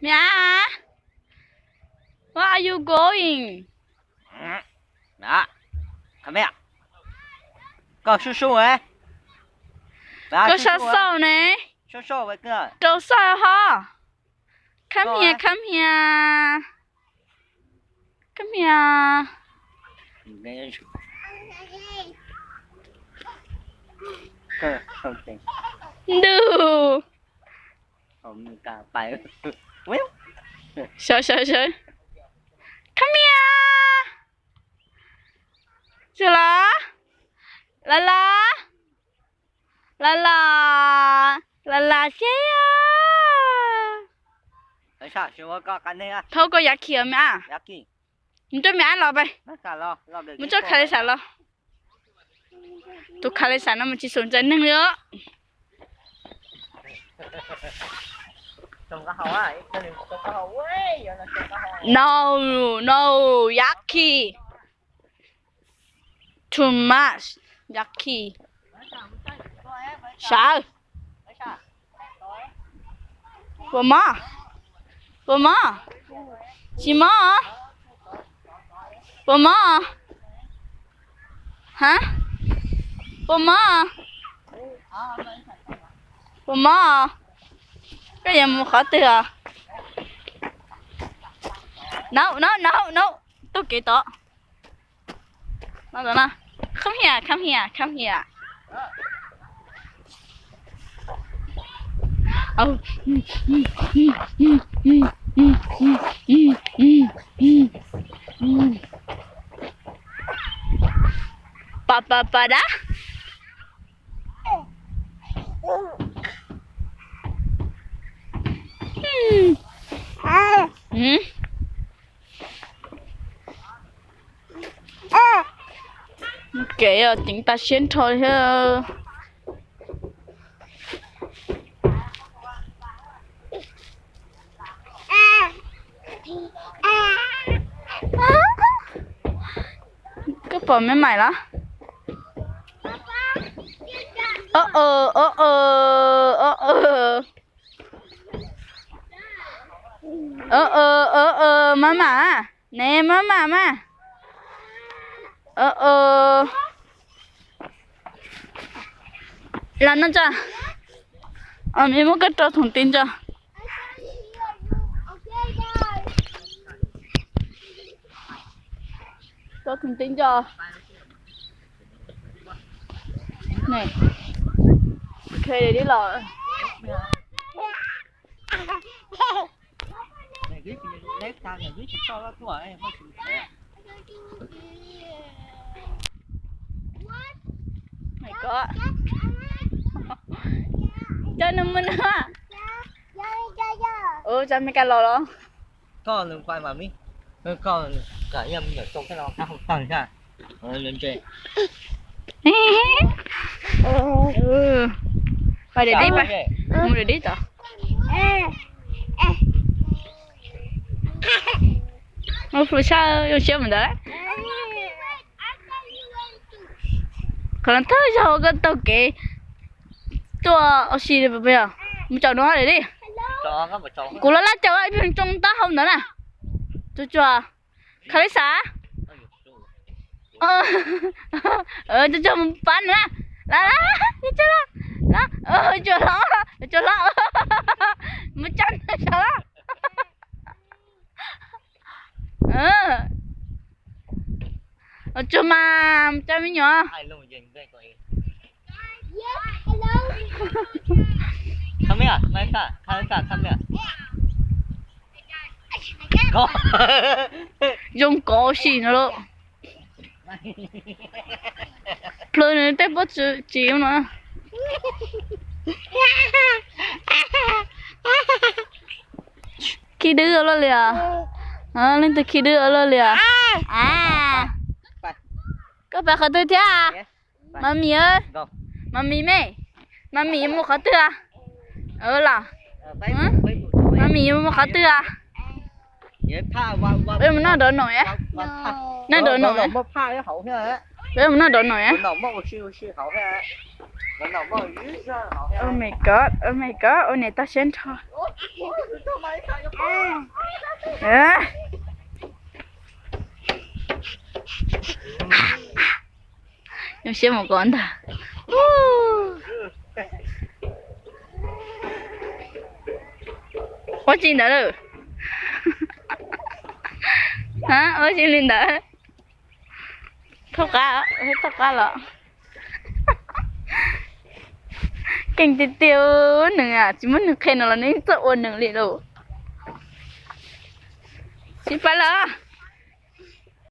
Mia, where are you going? Koj sab xauj ne. Rau xauj ho. Come here, come here. Come here. Ntuj. Sawv, sawv, sawv. Come here. Tsis los? Los los? Los los, los los seb. Thov koj Yaki me a. Mus coj me ab los pais. Mus coj Khalisa los. Tus Khalisa no mas tsis xum ntxais neeg li os. No, no, Yaki. Too much, Yaki. Sawv. Puas mob? Puas mob? Tsis mob? Puas mob? Ha? Puas mob? Puas mob? Koj yuav mus qhov twg os? No, no, no, no. Taug kev tod. Come here, come here, come here. Pa pa pa da. Kev ceev tas siab nrho thiab. Koj pom me maim los? Ov, ov, ov, ov, ov. Ov, ov, ov, ov, maj mam, ne maj mam mas. Ov, ov. Los no tso. Mib muab koj rau thoom ti ntso. Rau thoom ti ntso. Khe li los. Cov nws mus no. Ua cas me kas los los? Koj nws pais mas mib, koj kom yog me nyuam tsoo thiab los kab hau tawg thiab. Pais deb deb, pais mus deb deb tod. Ua fwm sab zoo siab mus ntawd. Qhov no thawj zaug koj taug kev tuaj ua si li puas yog? Mus caum no li. Kuv los laj caum ib pliag tsoo taub hau ntawd na. Tsuag tsuag. Khalisa. Tsuag tsuag mus pab na. Los, tsuag los, tsuag los, tsuag los. Mus cab nws los. Tsuag mas, mus cab me nyuam. Zoo kov si no lauj. Plhws nws tej pob tsuas tsis no. Khib dwb ua luaj li os. Leej twg khib dwb ua luaj li os? Koj pais qhov twg thiab? Mami, mami me, mami mus qhov twg? Los, mami mus qhov twg? Peb mus noj dov noom, noj dov noom. Peb mus noj dov noom. Oh my god, oh my god, ua niam toj siab nrho. Zoo siab mus kov ntag. Ua tsi ntawd lawm? Ua tsi li ntawd? Thauj qab, thauj qab los. Keej tiag tiag nws, tsis muab nws qhia no los nws txawj ua nws li lauj. Tsis pab los.